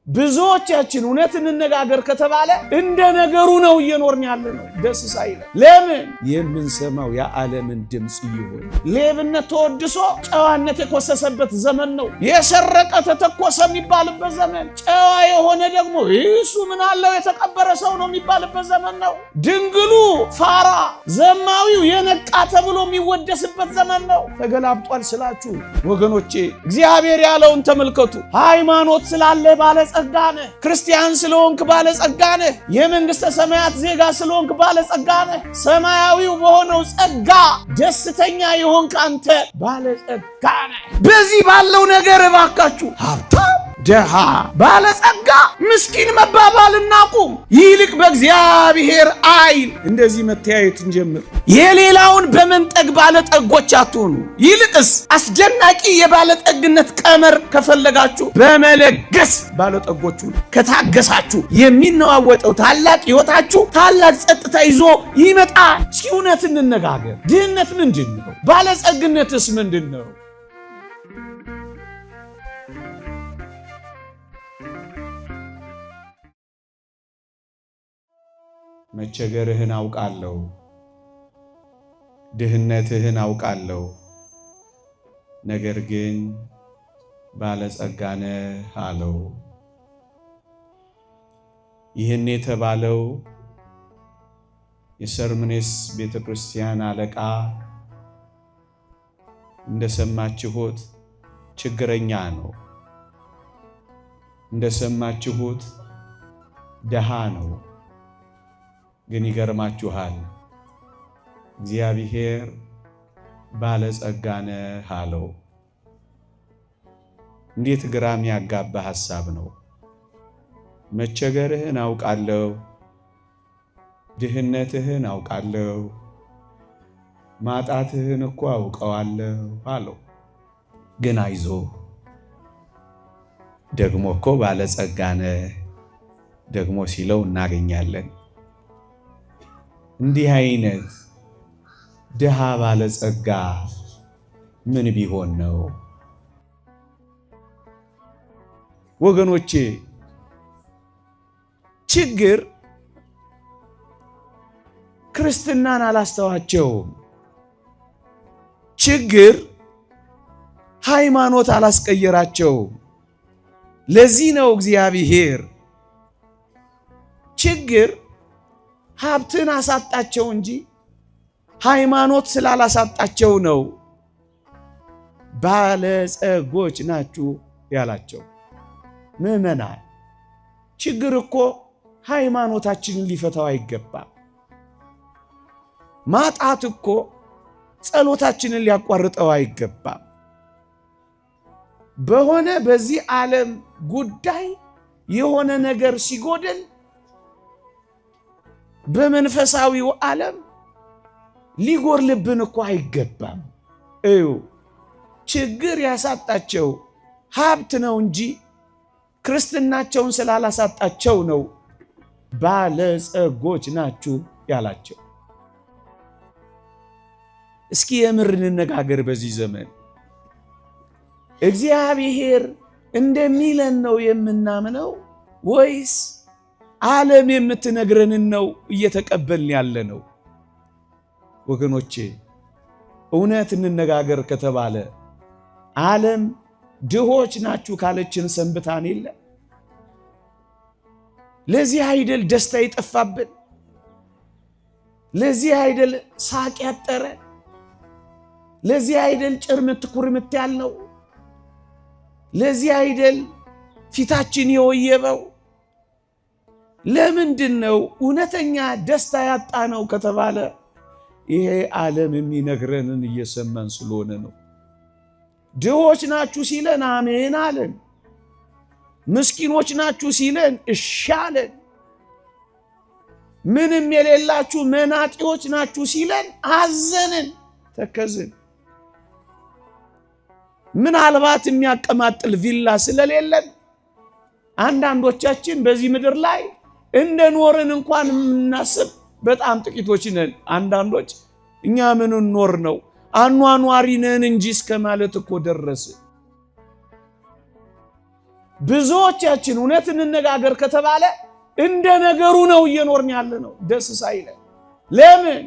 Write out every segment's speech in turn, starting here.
ብዙዎቻችን እውነት እንነጋገር ከተባለ እንደ ነገሩ ነው እየኖርን ያለ ነው፣ ደስ ሳይለን። ለምን? የምንሰማው የዓለምን ድምፅ ይሆን። ሌብነት ተወድሶ ጨዋነት የኮሰሰበት ዘመን ነው። የሰረቀ ተተኮሰ የሚባልበት ዘመን፣ ጨዋ የሆነ ደግሞ እሱ ምን አለው የተቀበረ ሰው ነው የሚባልበት ዘመን ነው። ድንግሉ ፋራ፣ ዘማዊው የነቃ ተብሎ የሚወደስበት ዘመን ነው። ተገላብጧል ስላችሁ ወገኖቼ እግዚአብሔር ያለውን ተመልከቱ። ሃይማኖት ስላለ ባለጸጋ ነህ። ክርስቲያን ስለሆንክ ባለጸጋ ነህ። የመንግሥተ ሰማያት ዜጋ ስለሆንክ ባለጸጋ ነህ። ሰማያዊው በሆነው ጸጋ ደስተኛ የሆንክ አንተ ባለጸጋ ነህ። በዚህ ባለው ነገር እባካችሁ ሀብታም፣ ደሃ፣ ባለጸጋ፣ ምስኪን መባባል እናቁም። ይልቅ በእግዚአብሔር ዓይን እንደዚህ መተያየት እንጀምር። የሌላውን በመንጠቅ ባለጠጎች አትሆኑ። ይልቅስ አስደናቂ የባለጠግነት ቀመር ከፈለጋችሁ በመለገስ ባለጠጎች ሁኑ። ከታገሳችሁ የሚነዋወጠው ታላቅ ሕይወታችሁ ታላቅ ጸጥታ ይዞ ይመጣል። እስኪ እውነት እንነጋገር። ድህነት ምንድን ነው? ባለጸግነትስ ምንድን ነው? መቸገርህን አውቃለሁ፣ ድህነትህን አውቃለሁ፣ ነገር ግን ባለጸጋ ነህ አለው። ይህን የተባለው የሰርምኔስ ቤተ ክርስቲያን አለቃ እንደሰማችሁት ችግረኛ ነው። እንደሰማችሁት ደሃ ነው። ግን ይገርማችኋል፣ እግዚአብሔር ባለጸጋ ነህ አለው። እንዴት ግራም ያጋባ ሐሳብ ነው። መቸገርህን አውቃለሁ፣ ድህነትህን አውቃለሁ፣ ማጣትህን እኮ አውቀዋለሁ አለው። ግን አይዞ ደግሞ እኮ ባለጸጋ ነህ ደግሞ ሲለው እናገኛለን። እንዲህ አይነት ድሃ ባለጸጋ ምን ቢሆን ነው? ወገኖቼ ችግር ክርስትናን አላስተዋቸውም። ችግር ሃይማኖት አላስቀየራቸውም። ለዚህ ነው እግዚአብሔር ችግር ሀብትን አሳጣቸው እንጂ ሃይማኖት ስላላሳጣቸው ነው ባለጸጎች ናችሁ ያላቸው። ምዕመናን፣ ችግር እኮ ሃይማኖታችንን ሊፈታው አይገባም። ማጣት እኮ ጸሎታችንን ሊያቋርጠው አይገባም። በሆነ በዚህ ዓለም ጉዳይ የሆነ ነገር ሲጎድል በመንፈሳዊው ዓለም ሊጎርልብን እኮ አይገባም። እዩ፣ ችግር ያሳጣቸው ሀብት ነው እንጂ ክርስትናቸውን ስላላሳጣቸው ነው ባለጸጎች ናችሁ ያላቸው። እስኪ የምር እንነጋገር። በዚህ ዘመን እግዚአብሔር እንደሚለን ነው የምናምነው ወይስ ዓለም የምትነግረንን ነው እየተቀበልን ያለ ነው? ወገኖቼ እውነት እንነጋገር ከተባለ ዓለም ድሆች ናችሁ ካለችን ሰንብታን የለ። ለዚህ አይደል ደስታ የጠፋብን? ለዚህ አይደል ሳቅ ያጠረ? ለዚህ አይደል ጭርምት ኩርምት ያልነው? ለዚህ አይደል ፊታችን የወየበው? ለምንድን ነው እውነተኛ ደስታ ያጣ ነው ከተባለ ይሄ ዓለም የሚነግረንን እየሰማን ስለሆነ ነው። ድሆች ናችሁ ሲለን አሜን አለን። ምስኪኖች ናችሁ ሲለን እሺ አለን። ምንም የሌላችሁ መናጢዎች ናችሁ ሲለን አዘንን፣ ተከዝን። ምናልባት የሚያቀማጥል ቪላ ስለሌለን አንዳንዶቻችን በዚህ ምድር ላይ እንደ ኖርን እንኳን የምናስብ በጣም ጥቂቶች ነን። አንዳንዶች እኛ ምን ኖር ነው አኗኗሪ ነን እንጂ እስከ ማለት እኮ ደረስ። ብዙዎቻችን እውነት እንነጋገር ከተባለ እንደ ነገሩ ነው እየኖርን ያለ ነው፣ ደስ ሳይለን። ለምን?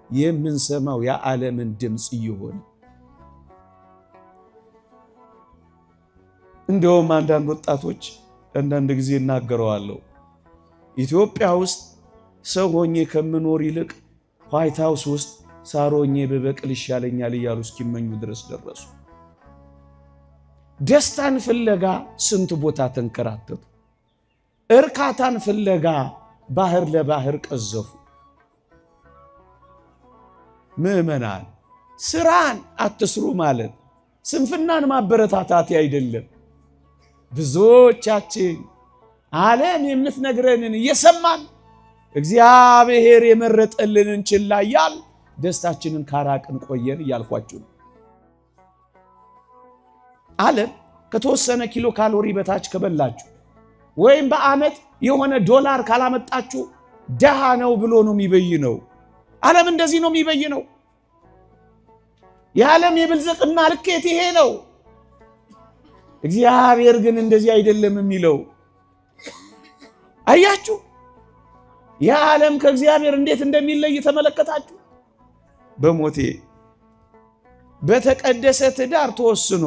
የምንሰማው የዓለምን ድምፅ እየሆነ። እንደውም አንዳንድ ወጣቶች አንዳንድ ጊዜ እናገረዋለሁ፣ ኢትዮጵያ ውስጥ ሰው ሆኜ ከምኖር ይልቅ ዋይት ሃውስ ውስጥ ሳር ሆኜ ብበቅል ይሻለኛል እያሉ እስኪመኙ ድረስ ደረሱ። ደስታን ፍለጋ ስንት ቦታ ተንከራተቱ። እርካታን ፍለጋ ባህር ለባህር ቀዘፉ። ምዕመናን፣ ስራን አትስሩ ማለት ስንፍናን ማበረታታት አይደለም። ብዙዎቻችን ዓለም የምትነግረንን እየሰማን እግዚአብሔር የመረጠልንን ችላ እያል ደስታችንን ካራቅን ቆየን እያልኳችሁ ነው። ዓለም ከተወሰነ ኪሎ ካሎሪ በታች ከበላችሁ ወይም በዓመት የሆነ ዶላር ካላመጣችሁ ደሃ ነው ብሎ ነው የሚበይነው። ዓለም እንደዚህ ነው የሚበይነው። የዓለም የብልጽግና ልኬት ይሄ ነው። እግዚአብሔር ግን እንደዚህ አይደለም የሚለው። አያችሁ፣ የዓለም ከእግዚአብሔር እንዴት እንደሚለይ ተመለከታችሁ። በሞቴ በተቀደሰ ትዳር ተወስኖ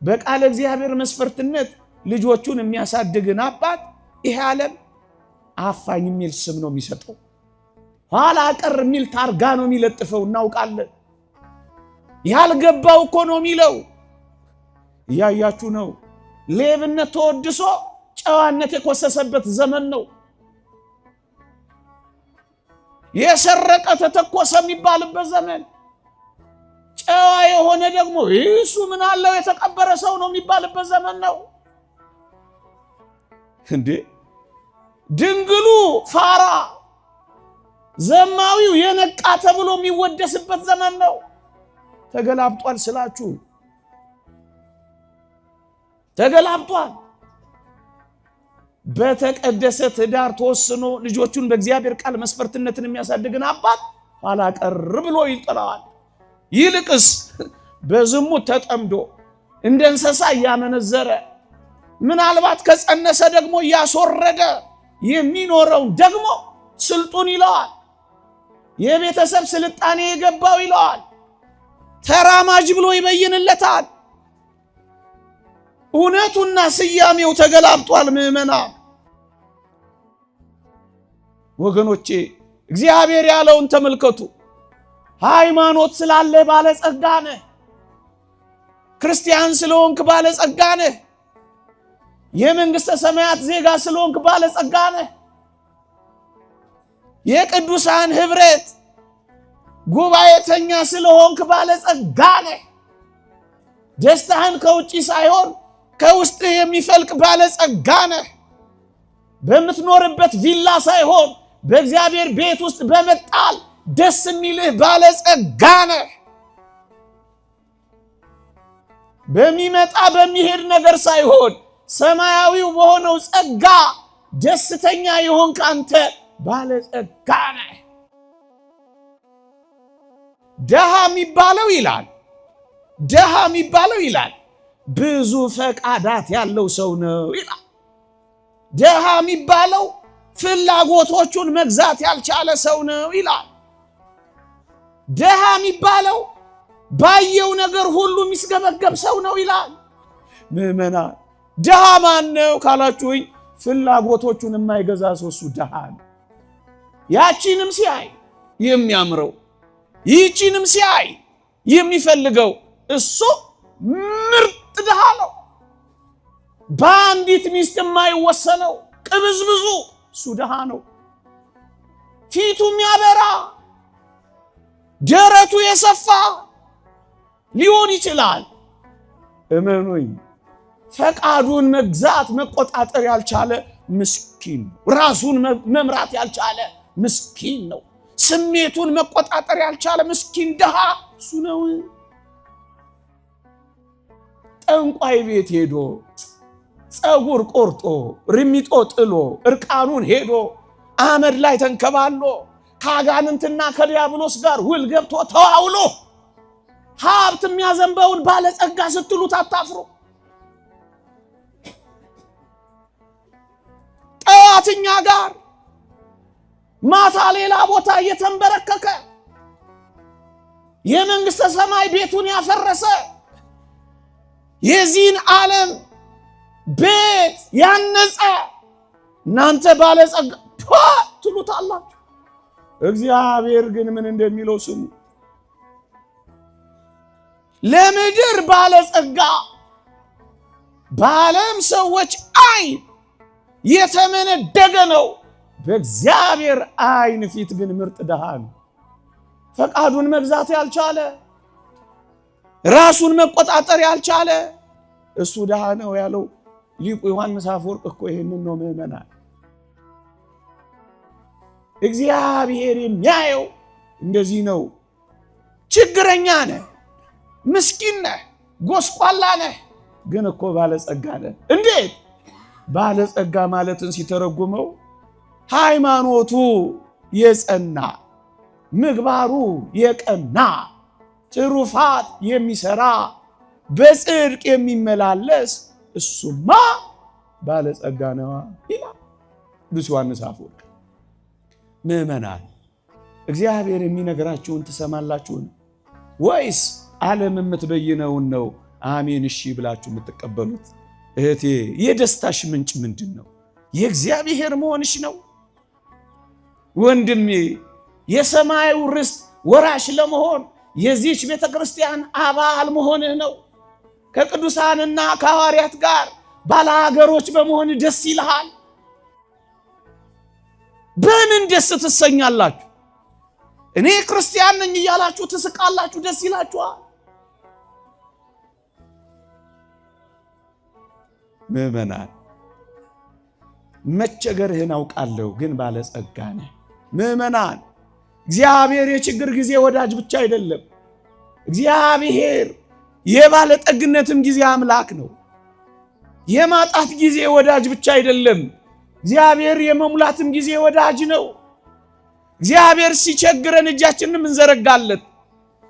በቃለ እግዚአብሔር መስፈርትነት ልጆቹን የሚያሳድግን አባት ይሄ ዓለም አፋኝ የሚል ስም ነው የሚሰጠው። ኋላ ቀር የሚል ታርጋ ነው የሚለጥፈው። እናውቃለን። ያልገባው እኮ ነው የሚለው። እያያችሁ ነው። ሌብነት ተወድሶ ጨዋነት የኮሰሰበት ዘመን ነው። የሰረቀ ተተኮሰ የሚባልበት ዘመን፣ ጨዋ የሆነ ደግሞ እሱ ምን አለው የተቀበረ ሰው ነው የሚባልበት ዘመን ነው። እንዴ ድንግሉ ፋራ፣ ዘማዊው የነቃ ተብሎ የሚወደስበት ዘመን ነው። ተገላብጧል ስላችሁ ተገላብጧል። በተቀደሰ ትዳር ተወስኖ ልጆቹን በእግዚአብሔር ቃል መስፈርትነትን የሚያሳድግን አባት ኋላ ቀር ብሎ ይጥለዋል። ይልቅስ በዝሙት ተጠምዶ እንደ እንስሳ እያመነዘረ ምናልባት ከጸነሰ ደግሞ እያስወረደ የሚኖረውን ደግሞ ስልጡን ይለዋል። የቤተሰብ ስልጣኔ የገባው ይለዋል። ተራማጅ ብሎ ይበይንለታል። እውነቱና ስያሜው ተገላብጧል። ምዕመናን ወገኖቼ እግዚአብሔር ያለውን ተመልከቱ። ሃይማኖት ስላለ ባለጸጋ ነህ። ክርስቲያን ስለሆንክ ባለጸጋ ነህ። የመንግሥተ ሰማያት ዜጋ ስለሆንክ ባለጸጋ ነህ። የቅዱሳን ኅብረት ጉባኤተኛ ስለሆንክ ባለጸጋ ነህ። ደስታህን ከውጪ ሳይሆን ከውስጥህ የሚፈልቅ ባለጸጋ ነህ። በምትኖርበት ቪላ ሳይሆን በእግዚአብሔር ቤት ውስጥ በመጣል ደስ የሚልህ ባለጸጋ ነህ። በሚመጣ በሚሄድ ነገር ሳይሆን ሰማያዊው በሆነው ጸጋ ደስተኛ የሆንክ አንተ ባለጸጋ ነህ። ደሃ የሚባለው ይላል ደሃ የሚባለው ይላል ብዙ ፈቃዳት ያለው ሰው ነው ይላል። ደሃ የሚባለው ፍላጎቶቹን መግዛት ያልቻለ ሰው ነው ይላል። ደሃ የሚባለው ባየው ነገር ሁሉ የሚስገበገብ ሰው ነው ይላል። ምዕመናን ደሃ ማን ነው ካላችሁኝ፣ ፍላጎቶቹን የማይገዛ ሰው እሱ ደሃ ነው። ያቺንም ሲያይ የሚያምረው ይህቺንም ሲያይ የሚፈልገው እሱ ምርጥ ድሃ ነው። በአንዲት ሚስት የማይወሰነው ቅብዝብዙ እሱ ድሃ ነው። ፊቱ የሚያበራ ደረቱ የሰፋ ሊሆን ይችላል። እመኑኝ፣ ፈቃዱን መግዛት መቆጣጠር ያልቻለ ምስኪን ነው። ራሱን መምራት ያልቻለ ምስኪን ነው። ስሜቱን መቆጣጠር ያልቻለ ምስኪን ድሃ እሱ ነው። ጠንቋይ ቤት ሄዶ ፀጉር ቆርጦ ርሚጦ ጥሎ እርቃኑን ሄዶ አመድ ላይ ተንከባሎ ከአጋንንትና ከዲያብሎስ ጋር ውል ገብቶ ተዋውሎ ሀብት የሚያዘንበውን ባለጸጋ ስትሉት አታፍሩ። ጠዋት እኛ ጋር ማታ ሌላ ቦታ እየተንበረከከ የመንግሥተ ሰማይ ቤቱን ያፈረሰ የዚህን ዓለም ቤት ያነጸ እናንተ ባለጸጋ ትሉታላችሁ። እግዚአብሔር ግን ምን እንደሚለው ስሙ። ለምድር ባለጸጋ በዓለም ሰዎች ዓይን የተመነደገ ነው፣ በእግዚአብሔር ዓይን ፊት ግን ምርጥ ድሃ ነው። ፈቃዱን መግዛት ያልቻለ፣ ራሱን መቆጣጠር ያልቻለ እሱ ድሃ ነው ያለው ሊቁ ዮሐንስ አፈወርቅ እኮ ይህንን ነው። ምዕመናን፣ እግዚአብሔር የሚያየው እንደዚህ ነው። ችግረኛ ነህ፣ ምስኪን ነህ፣ ጎስቋላ ነህ፣ ግን እኮ ባለጸጋ ነህ። እንዴት? ባለጸጋ ማለትን ሲተረጉመው ሃይማኖቱ የጸና ምግባሩ የቀና ትሩፋት የሚሰራ በጽድቅ የሚመላለስ እሱማ ባለጸጋ ነዋ ይላል ቅዱስ ዮሐንስ አፈወርቅ። ምዕመናን፣ እግዚአብሔር የሚነግራችሁን ትሰማላችሁን? ወይስ ዓለም የምትበይነውን ነው አሜን እሺ ብላችሁ የምትቀበሉት? እህቴ፣ የደስታሽ ምንጭ ምንድን ነው? የእግዚአብሔር መሆንሽ ነው። ወንድሜ፣ የሰማዩ ርስት ወራሽ ለመሆን የዚህች ቤተ ክርስቲያን አባል መሆንህ ነው። ከቅዱሳንና ከሐዋርያት ጋር ባለሀገሮች በመሆን ደስ ይልሃል። በምን ደስ ትሰኛላችሁ? እኔ ክርስቲያን ነኝ እያላችሁ ትስቃላችሁ፣ ደስ ይላችኋል። ምዕመናን፣ መቸገርህን አውቃለሁ፣ ግን ባለጸጋ ነህ። ምዕመናን፣ እግዚአብሔር የችግር ጊዜ ወዳጅ ብቻ አይደለም። እግዚአብሔር የባለጠግነትም ጊዜ አምላክ ነው። የማጣት ጊዜ ወዳጅ ብቻ አይደለም። እግዚአብሔር የመሙላትም ጊዜ ወዳጅ ነው። እግዚአብሔር ሲቸግረን እጃችንን እንዘረጋለት፣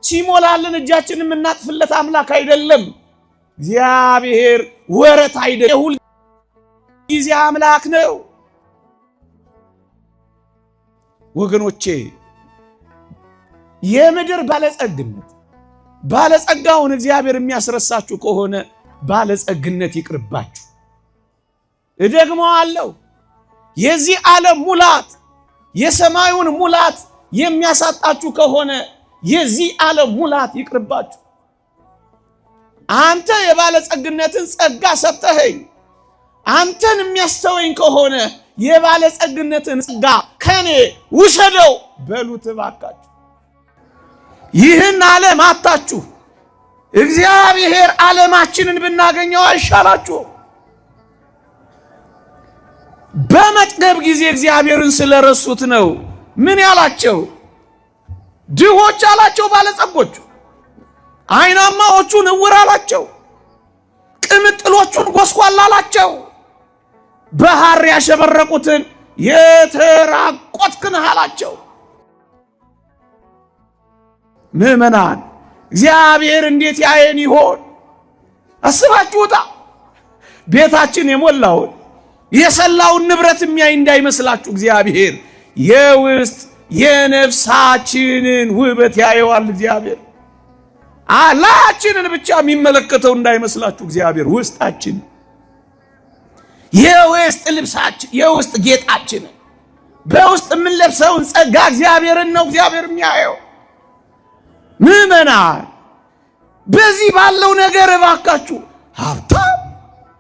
ሲሞላልን እጃችንን የምናጥፍለት አምላክ አይደለም። እግዚአብሔር ወረት አይደለም፣ የሁል ጊዜ አምላክ ነው። ወገኖቼ፣ የምድር ባለጸግነት ባለጸጋውን እግዚአብሔር የሚያስረሳችሁ ከሆነ ባለጸግነት ይቅርባችሁ። እደግመዋለሁ። የዚህ ዓለም ሙላት የሰማዩን ሙላት የሚያሳጣችሁ ከሆነ የዚህ ዓለም ሙላት ይቅርባችሁ። አንተ የባለጸግነትን ጸጋ ሰጥተኸኝ አንተን የሚያስተወኝ ከሆነ የባለጸግነትን ጸጋ ከኔ ውሰደው በሉት እባካችሁ። ይህን ዓለም አታችሁ እግዚአብሔር ዓለማችንን ብናገኘው አይሻላችሁም? በመጥገብ ጊዜ እግዚአብሔርን ስለረሱት ነው። ምን ያላቸው? ድሆች አላቸው ባለጸጎቹ፣ አይናማዎቹን እውር አላቸው፣ ቅምጥሎቹን ጎስቋላ አላቸው፣ በሐር ያሸበረቁትን የተራቆትክ ነህ አላቸው። ምዕመናን፣ እግዚአብሔር እንዴት ያየን ይሆን? አስባችሁታ? ቤታችን የሞላውን የሰላውን ንብረት የሚያይ እንዳይመስላችሁ። እግዚአብሔር የውስጥ የነፍሳችንን ውበት ያየዋል። እግዚአብሔር አላችንን ብቻ የሚመለከተው እንዳይመስላችሁ። እግዚአብሔር ውስጣችን፣ የውስጥ ልብሳችን፣ የውስጥ ጌጣችንን፣ በውስጥ የምንለብሰውን ጸጋ እግዚአብሔርን ነው እግዚአብሔር የሚያየው። ምዕመናን፣ በዚህ ባለው ነገር እባካችሁ ሀብታም፣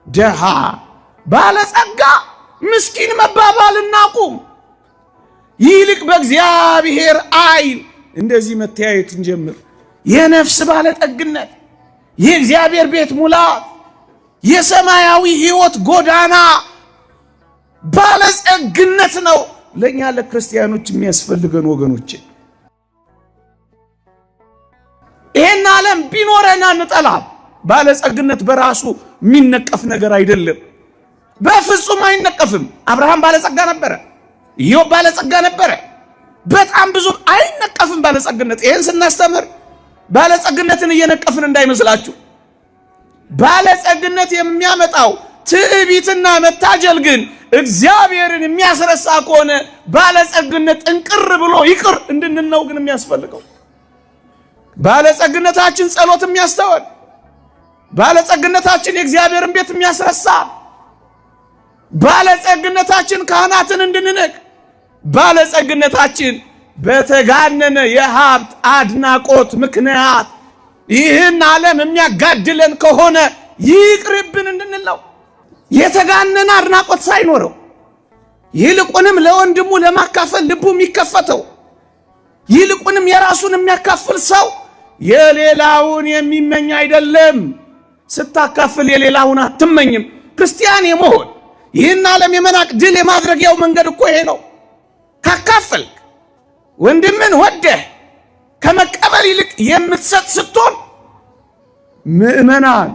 ደሃ፣ ባለጸጋ፣ ምስኪን መባባል እናቁም። ይልቅ በእግዚአብሔር ዓይን እንደዚህ መተያየት እንጀምር። የነፍስ ባለጠግነት፣ የእግዚአብሔር ቤት ሙላት፣ የሰማያዊ ሕይወት ጎዳና ባለጸግነት ነው ለእኛ ለክርስቲያኖች የሚያስፈልገን ወገኖቼ። ይሄን ዓለም ቢኖረን አንጠላም። ባለጸግነት በራሱ የሚነቀፍ ነገር አይደለም። በፍጹም አይነቀፍም። አብርሃም ባለጸጋ ነበረ። ኢዮብ ባለጸጋ ነበረ። በጣም ብዙ አይነቀፍም ባለጸግነት። ይሄን ስናስተምር ባለጸግነትን እየነቀፍን እንዳይመስላችሁ። ባለጸግነት የሚያመጣው ትዕቢትና መታጀል ግን እግዚአብሔርን የሚያስረሳ ከሆነ ባለጸግነት ጥንቅር ብሎ ይቅር እንድንል ነው ግን የሚያስፈልገው። ባለጸግነታችን ጸሎት የሚያስተወን፣ ባለጸግነታችን የእግዚአብሔርን ቤት የሚያስረሳ፣ ባለጸግነታችን ካህናትን እንድንንቅ፣ ባለጸግነታችን በተጋነነ የሀብት አድናቆት ምክንያት ይህን ዓለም የሚያጋድለን ከሆነ ይቅርብን እንድንል ነው። የተጋነነ አድናቆት ሳይኖረው ይልቁንም ለወንድሙ ለማካፈል ልቡ የሚከፈተው፣ ይልቁንም የራሱን የሚያካፍል ሰው የሌላውን የሚመኝ አይደለም። ስታካፍል የሌላውን አትመኝም። ክርስቲያን የመሆን፣ ይህን ዓለም የመናቅ፣ ድል የማድረጊያው መንገድ እኮ ይሄ ነው። ካካፈልክ፣ ወንድምን ወደህ ከመቀበል ይልቅ የምትሰጥ ስትሆን፣ ምዕመናን፣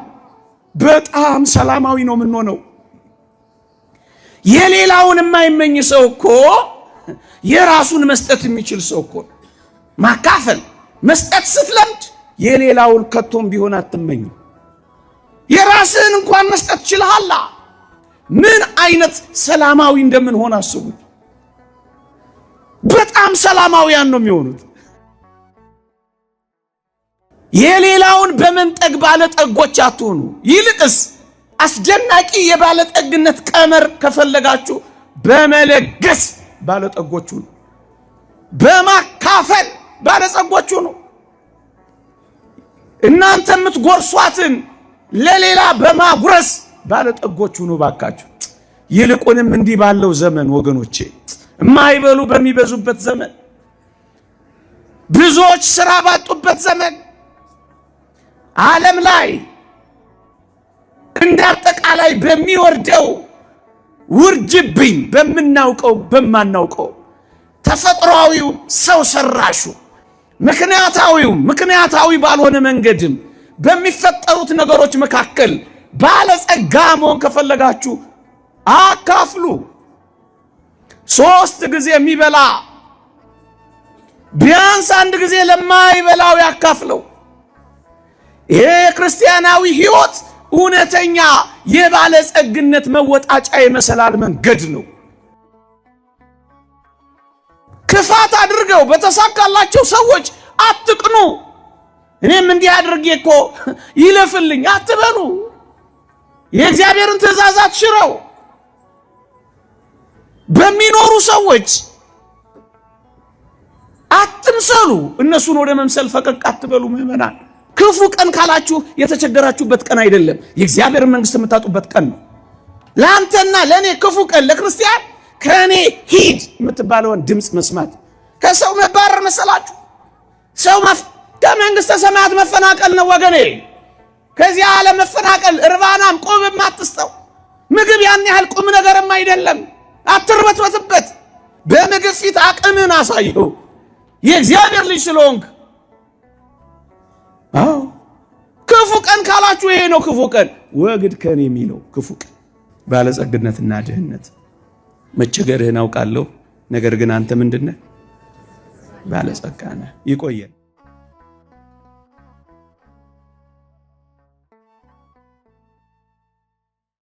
በጣም ሰላማዊ ነው የምንሆነው። የሌላውን የማይመኝ ሰው እኮ የራሱን መስጠት የሚችል ሰው እኮ። ማካፈል፣ መስጠት ስትለምድ የሌላውን ከቶም ቢሆን አትመኝም። የራስህን እንኳን መስጠት ችልሃላ። ምን አይነት ሰላማዊ እንደምንሆን አስቡት። በጣም ሰላማዊያን ነው የሚሆኑት። የሌላውን በመንጠቅ ባለጠጎች አትሆኑ። ይልቅስ አስደናቂ የባለጠግነት ቀመር ከፈለጋችሁ በመለገስ ባለጠጎች ሁኑ። በማካፈል ባለጸጎች ሁኑ። እናንተ የምትጎርሷትን ለሌላ በማጉረስ ባለጠጎች ሁኑ ባካችሁ። ይልቁንም እንዲህ ባለው ዘመን ወገኖቼ፣ የማይበሉ በሚበዙበት ዘመን፣ ብዙዎች ስራ ባጡበት ዘመን፣ ዓለም ላይ እንደ አጠቃላይ በሚወርደው ውርጅብኝ፣ በምናውቀው በማናውቀው፣ ተፈጥሯዊው፣ ሰው ሰራሹ፣ ምክንያታዊው፣ ምክንያታዊ ባልሆነ መንገድም በሚፈጠሩት ነገሮች መካከል ባለጸጋ መሆን ከፈለጋችሁ አካፍሉ። 3 ጊዜ የሚበላ ቢያንስ አንድ ጊዜ ለማይበላው ያካፍለው። ይሄ የክርስቲያናዊ ሕይወት እውነተኛ የባለጸግነት መወጣጫ የመሰላል መንገድ ነው። ክፋት አድርገው በተሳካላቸው ሰዎች አትቅኑ። እኔም እንዲህ አድርጌ እኮ ይለፍልኝ አትበሉ። የእግዚአብሔርን ትእዛዛት ሽረው በሚኖሩ ሰዎች አትምሰሉ። እነሱን ወደ መምሰል ፈቀቅ አትበሉ። ምዕመናን፣ ክፉ ቀን ካላችሁ የተቸገራችሁበት ቀን አይደለም፣ የእግዚአብሔርን መንግስት የምታጡበት ቀን ነው። ለአንተና ለእኔ ክፉ ቀን፣ ለክርስቲያን ከእኔ ሂድ የምትባለውን ድምፅ መስማት ከሰው መባረር መሰላችሁ? ሰው ከመንግስተ ሰማያት መፈናቀል ነው ወገኔ። ከዚህ ዓለም መፈናቀል እርባናም ቁብም አትስጠው። ምግብ ያን ያህል ቁም ነገርም አይደለም። አትርበትበትበት። በምግብ ፊት አቅምን አሳየው፣ የእግዚአብሔር ልጅ ስለሆንክ። አዎ፣ ክፉ ቀን ካላችሁ ይሄ ነው ክፉ ቀን። ወግድ ከኔ የሚለው ክፉ ቀን። ባለጸግነትና ድህነት፣ መቸገርህን አውቃለሁ። ነገር ግን አንተ ምንድነህ? ባለጸጋ ነህ። ይቆየን።